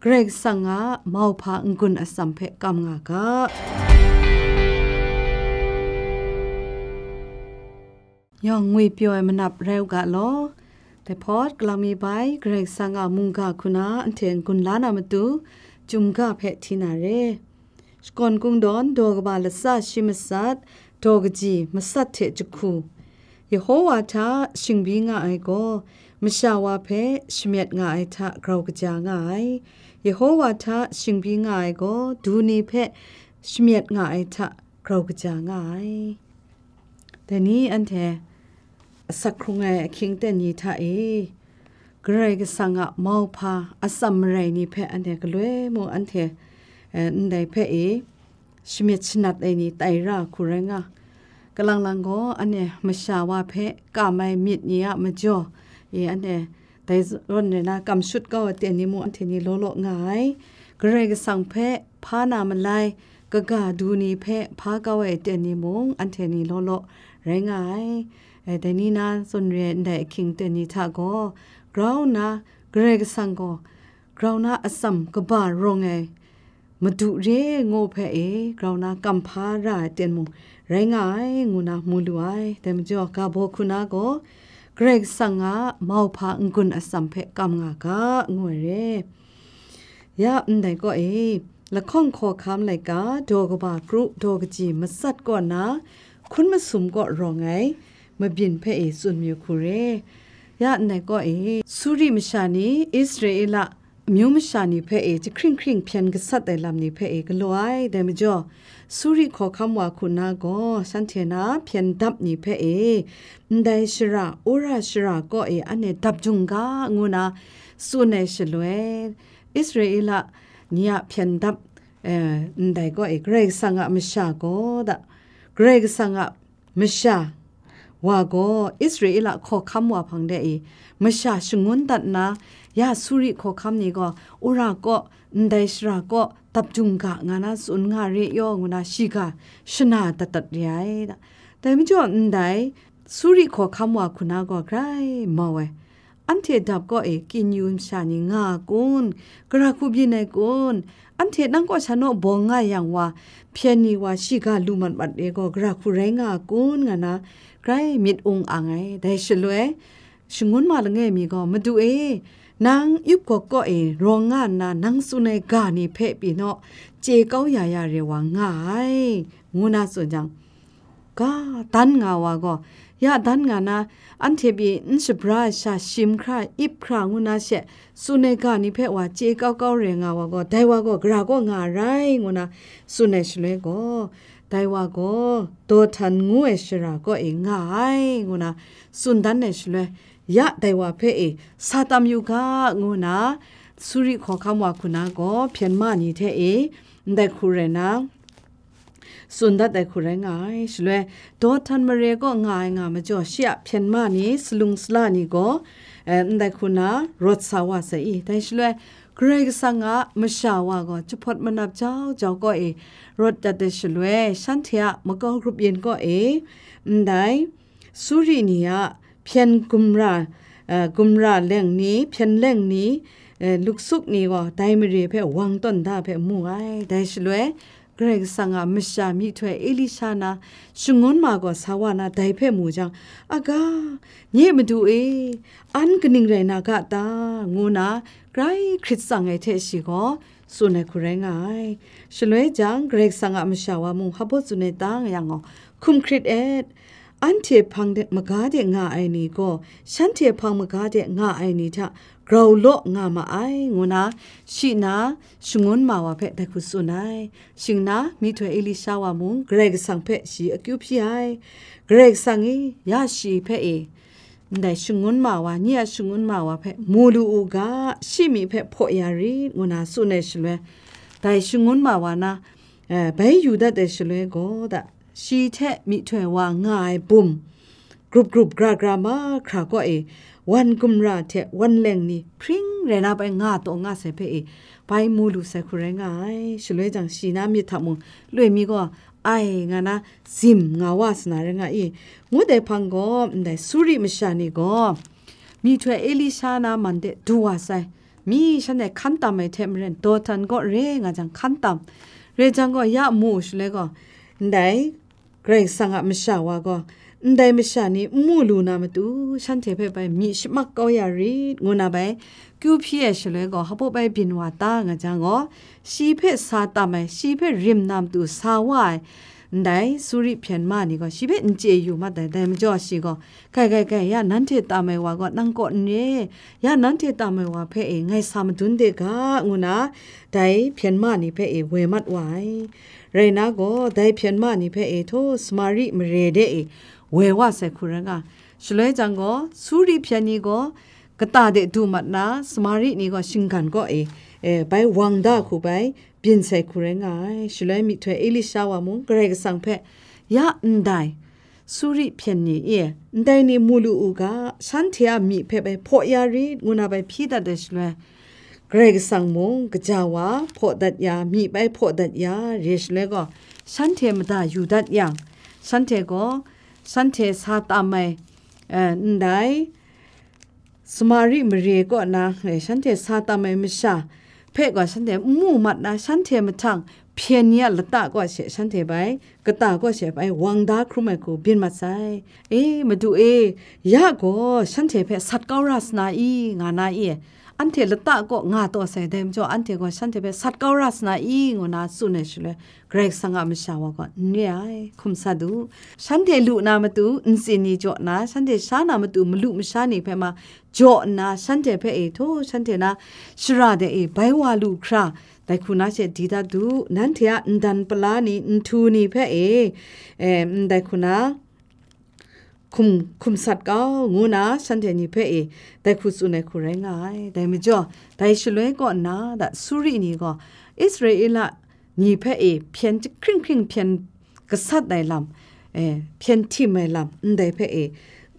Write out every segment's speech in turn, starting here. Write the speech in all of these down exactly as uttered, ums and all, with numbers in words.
Karai Kasang a mauhpa n-gun atsam hpe kam nga ga. Yawng ngwipyaw ai manap rai u ga law. Dai hpawt, galang mi bai Karai Kasang a mungga hku na anhte n-gun la na matu, chyum ga hpe hti na re. Shakawn Kungdawn, daw kaba latsa shi matsat, daw kaji matsat hte jahku. Yehowa hta shingbyi nga ai gaw, masha wa hpe shamyet nga ai hta grau kaja nga ai. Yehowa hta shingbyi nga ai gaw, du ni hpe shamyet nga ai hta grau kaja nga ai. Dai ni anhte asak hkrung ai ahkying ten ni hta e, Karai Kasang a mauhpa atsam marai ni hpe anhte galoi mung anhte, eh, ndai hpe e shamyet shanat ai ni tai ra hku rai nga. Kalang lang gaw, anhte masha wa hpe kam ai myit ni a majaw e anhte dai zawn rai na, kam shut kau ai ten ni mung anhte ni law law nga ai. Karai Kasang hpe hpa na malai, kaga du ni hpe hpa kau ai ten ni mung anhte ni law law rai nga ai. E, dai ni na zawn re ai ndai ahkying ten ni hta gaw, grau nna Karai Kasang gaw grau na atsam kaba rawng ai Madu re ngu hpe e grau na kam hpa ra ai ten mung rai nga ai, ngu na mu lu ai. Dai majaw, ga baw hku na gaw, Karai Kasang a mauhpa n-gun atsam hpe kam nga ga, ngu ai re. Ya ndai kaw e, lahkawng hkawhkam laika, daw kaba kru, daw kaji matsat kaw na, hkun masum kaw rawng ai mabyin hpe e tsun mayu hku re. Ya ndai kaw e, Suri masha ni Israela amyu masha ni hpe e jahkring hkring hpyen gasat ai lam ni hpe e galaw ai. Dai majaw, Suri hkawhkam wa hku na gaw, shanhte na hpyen dap ni hpe e, ndai shara, Ura shara kaw e anhte dap jung ga, ngu na tsun ai shaloi, Israela ni a hpyen dap, eh, ndai kaw e, Karai Kasang a masha gaw da, Karai Kasang a masha wa gaw, Israela hkawhkam wa hpang de e, masha shangun dat nna, ya Suri hkawhkam ni gaw, Ura kaw, ndai shara kaw, dap jung ga nga na tsun nga re yaw, ngu na shiga shana dat dat re ai. Dai majaw ndai Suri hkawhkam wa hku na gaw grai mau ai. Anhte dap kaw e kyin yu masha ni nga a kun? Gara hku byin ai kun? Anhte nang kaw sha naw bawng nga yang wa, hpyen ni wa shiga lu mat mat e gaw, gara hku rai nga a kun? Nga na grai myit ung ang ai. Dai shaloi, shangun ma langai mi gaw, Madu e, nang Yup gawk kaw e rawng nga nna, nang tsun ai ga ni hpe pyi naw, chye kau ya ya re wa nga ai, ngu na tsun jang, ga dan nga wa gaw, ya dan nga na, anhte pyi n shabra ai sha, shim hkra, ip hkra ngu na she, tsun ai ga ni hpe wa chye kau kau re nga wa gaw, dai wa gaw gara kaw nga a rai, ngu na tsun ai shaloi gaw, dai wa gaw Dawhtan ngu ai shara kaw e nga ai, ngu na tsun dan ai shaloi, ya dai wa hpe e sa tam yu ga, ngu na Suri hkawhkam wa hku na gaw hpyen ma ni hte e ndai hku rai na, tsun dat ai hku rai nga ai. Shaloi, Dawhtan mare kaw nga ai nga majaw, shi a hpyen ma ni, salung sala ni gaw, eh, ndai hku na rawt sa wa sai i? Dai shaloi, Karai Kasang a masha wa gaw jahpawt manap jau jau kaw e rawt dat ai shaloi, shanhte a makau grup yin kaw e, ndai Suri ni a hpyen gumra, eh, gumra leng ni, hpyen leng ni, eh, luksuk ni gaw dai mare hpe wang tawn da hpe mu ai. Dai shaloi, Karai Kasang a masha myihtoi Elisha na shangun ma gaw sa wa na dai hpe mu jang, "Aga, nye Madu e, an kaning rai na ga ta?" ngu na grai hkrit tsang ai hte shi gaw tsun ai hku rai nga ai. Shaloi jang, Karai Kasang a masha wa mung hpa baw tsun ai ta nga yang gaw, hkum hkrit et, anhte hpang de maga de nga ai ni gaw, shanhte hpang maga de nga ai ni hta grau law nga ma ai, ngu na, shi na shangun ma wa hpe dai hku tsun ai. Shing na, myihtoi Elisha wa mung Karai Kasang hpe shi akyu hpyi ai. Karai Kasang e, ya shi hpe e, ndai shangun ma wa, nye a shangun ma wa hpe mu lu u ga, shi myi hpe hpaw ya rit, ngu na tsun ai shaloi, dai shangun ma wa na, eh, bai yu dat ai shaloi gaw, da, shi hte myihtoi wa nga ai bum, grup grup gra gra mahkra kaw e, wan gumra hte wan leng ni hpring rai na bai nga taw nga sai hpe e, bai mu lu sai hku rai nga ai. Shaloi jang, shi na myit hta mung loi mi gaw, ai, nga na zim nga wa sa na rai nga i, ngut ai hpang gaw, ndai Suri masha ni gaw, myihtoi Elisha na man de du wa sai, mi shanhte hkan tam ai hte maren, Dawhtan kaw re nga jang hkan tam. Re jang gaw, ya mu shaloi gaw, ndai Karai Kasang a masha wa gaw, ndai masha ni n mu lu na matu, shanhte hpe bai myi shamak kau ya rit, ngu na bai kyu hpyi ai shaloi gaw, hpa bai byin wa ta nga jang gaw, shi hpe sa tam ai, shi hpe rim na matu sa wa ai, ndai Suri hpyen ma ni gaw, shi hpe n chye yu mat ai. Dai majaw shi gaw, "Kai, kai, kai, ya nanhte tam ai wa gaw nang kaw n re, ya nanhte tam ai wa hpe e ngai sa madun de ga," ngu na, dai hpyen ma ni hpe e woi mat wa ai. Rai na gaw, dai hpyen ma ni hpe e htaw Samari mare de e woi wa sai hku rai nga. Shaloi jang gaw, Suri hpyen ni gaw kata de du mat na, Samari ni gaw shinggan kaw e, e, bai wang da hku bai byin sai hku rai nga ai. Shaloi myihtoi Elisha wa mung Karai Kasang hpe, "Ya ndai Suri hpyen ni e, ndai ni mu lu u ga, shanhte a myi hpe bai hpaw ya rit," ngu na bai hpyi dat ai shaloi, Karai Kasang mung kaja wa hpaw dat ya, myi bai hpaw dat ya re shaloi gaw, shanhte mada yu dat yang, shanhte gaw, shanhte sa tam ai, eh, ndai Samari mare kaw na, eh, shanhte sa tam ai masha hpe gaw shanhte n mu mat na, shanhte mahtang hpyen ni a lata kaw she shanhte bai, kata kaw she bai wang da hkrum ai hku byin mat sai. E, Madu e, ya gaw shanhte hpe sat kau ra sa na i, nga na i? Anhte lata kaw nga taw sai, dai majaw anhte gaw shanhte hpe sat kau ra sa na i, ngu na tsun ai shaloi, Karai Kasang a masha wa gaw, "N re ai, hkum sat u. Shanhte lu na matu ntsin ni jaw nna, shanhte sha na matu malu masha ni hpe ma jaw nna, shanhte hpe e htaw, shanhte na shara de e bai wa lu hkra, dai hku na she di dat u. Nanhte a ndan pala ni, nhtu ni hpe e, e, ndai hku na hkum, hkum sat kau," ngu na shanhte ni hpe e dai hku tsun ai hku rai nga ai. Dai majaw, dai shaloi kaw nna, da Suri ni gaw Israela ni hpe e hpyen jahkring hkring hpyen gasat ai lam, e, hpyen htim ai lam ndai hpe e,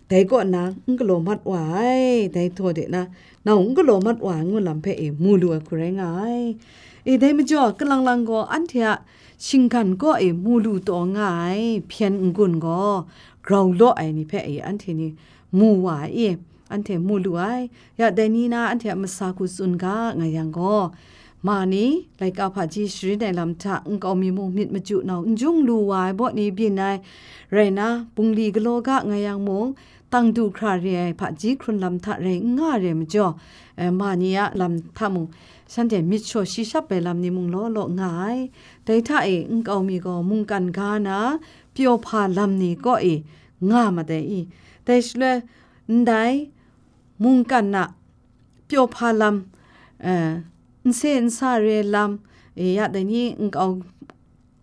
dai kaw nna n galaw mat wa ai, dai htaw de na, nau n galaw mat wa ai ngu lam hpe e mu lu ai hku rai nga ai. E, dai majaw, kalang lang gaw anhte a shinggan kaw e mu lu taw nga ai hpyen n-gun gaw, grau law ai ni hpe e anhte ni mu wa ai i? Anhte mu lu ai. Ya dai ni na anhte a masa hku tsun ga nga yang gaw, ma ni, laika hpaji sharin ai lam hta nkau mi mung myit machyu nau n jung lu wa ai baw ni byin ai, rai na, bungli galaw ga nga yang mung, tang du hkra re ai hpaji hkrun lam hta rai n nga re majaw, eh, ma ni a lam hta mung, shanhte myit shaw shi shap ai lam ni mung law law nga ai. Dai hta e nkau mi gaw mungkan ga na pyaw hpa lam ni kaw e nga mat ai i? Dai shaloi, ndai mungkan a pyaw hpa lam, eh, nse nsa re lam, eh, ya dai ni nkau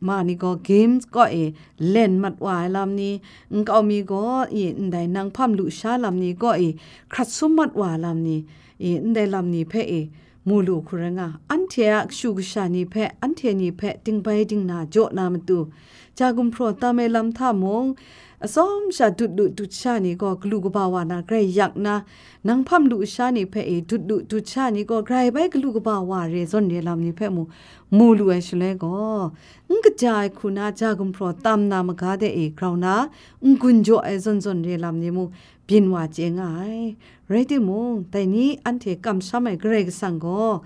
ma ni gaw games kaw e len mat wa ai lam ni, nkau mi gaw i ndai nang hpam lu sha lam ni kaw e hkrat sum mat wa ai lam ni, i ndai lam ni hpe e mu lu hku rai nga. Anhte a kashu kasha ni hpe, anhte ni hpe dingbai dingna jaw na matu, ja gumhpraw tam ai lam hta mung, atsawm sha dut lu dut sha ni gaw galu kaba wa na grai yak na, nang hpam lu sha ni hpe e dut lu dut sha ni gaw grai bai galu kaba wa re zawn re lam ni hpe mu, mu lu ai shaloi gaw, n kaja ai hku na ja gumhpraw tam na maga de e grau na, n-gun jaw ai zawn zawn re lam ni mung byin wa chye nga ai. Rai timung, dai ni anhte kamsham ai Karai Kasang gaw,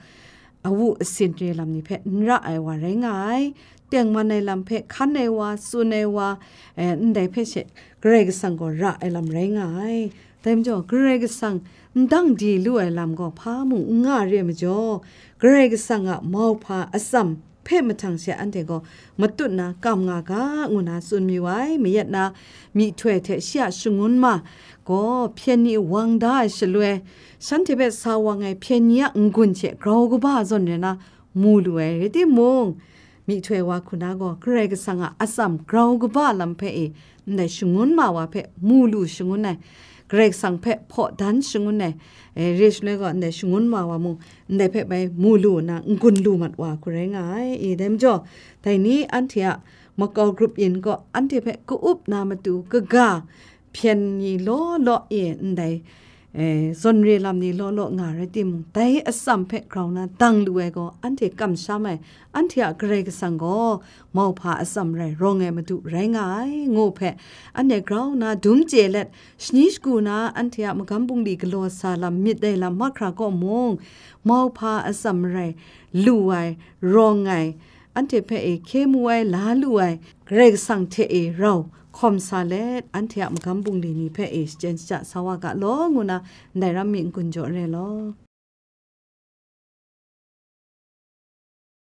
awu asin re lam ni hpe n ra ai wa rai nga ai. Tengman ai lam hpe hkan ai wa, tsun ai wa, eh, ndai hpe she Karai Kasang gaw ra ai lam rai nga ai. Dai majaw, Karai Kasang n dang di lu ai lam gaw hpa mung n nga re ai majaw, Karai Kasang a mauhpa atsam hpe mahtang she anhte gaw matut na kam nga ga, ngu na tsun mayu ai. Mayat na myihtoi hte shi a shangun ma gaw hpyen ni wang da ai shaloi, shanhte hpe sa wang ai hpyen ni a n-gun hte grau kaba zawn re na mu lu ai. Rai timung, myihtoi wa hku na gaw Karai Kasang a atsam grau kaba lam hpe e, ndai shangun ma wa hpe mu lu shangun ai, Karai Kasang hpe hpaw dan shangun ai, e, re shaloi gaw ndai shangun ma wa mung ndai hpe bai mu lu nna n-gun lu mat wa hku rai nga ai. E, dai majaw, dai ni anhte a makau grup yin gaw anhte hpe ka-up na matu kaga hpyen ni law law e ndai e, zawn re lam ni law law nga rai timung, dai atsam hpe grau na dang lu ai gaw, anhte kamsham ai, anhte a Karai Kasang gaw mauhpa atsam rai rawng ai Madu rai nga ai, ngu hpe, anhte grau na dum chye let, shani shagu na anhte a magam bungli galaw sa lam, myit dai lam mahkra kaw mung, mauhpa atsam rai lu ai, rawng ai, anhte hpe e hkye mu ai, la lu ai, Karai Kasang hte e rau hkawm sa let, anhte a magam bungli ni hpe e shachyen shaja sa wa ga law, ngu na ndai ram mi n-gun jaw re law.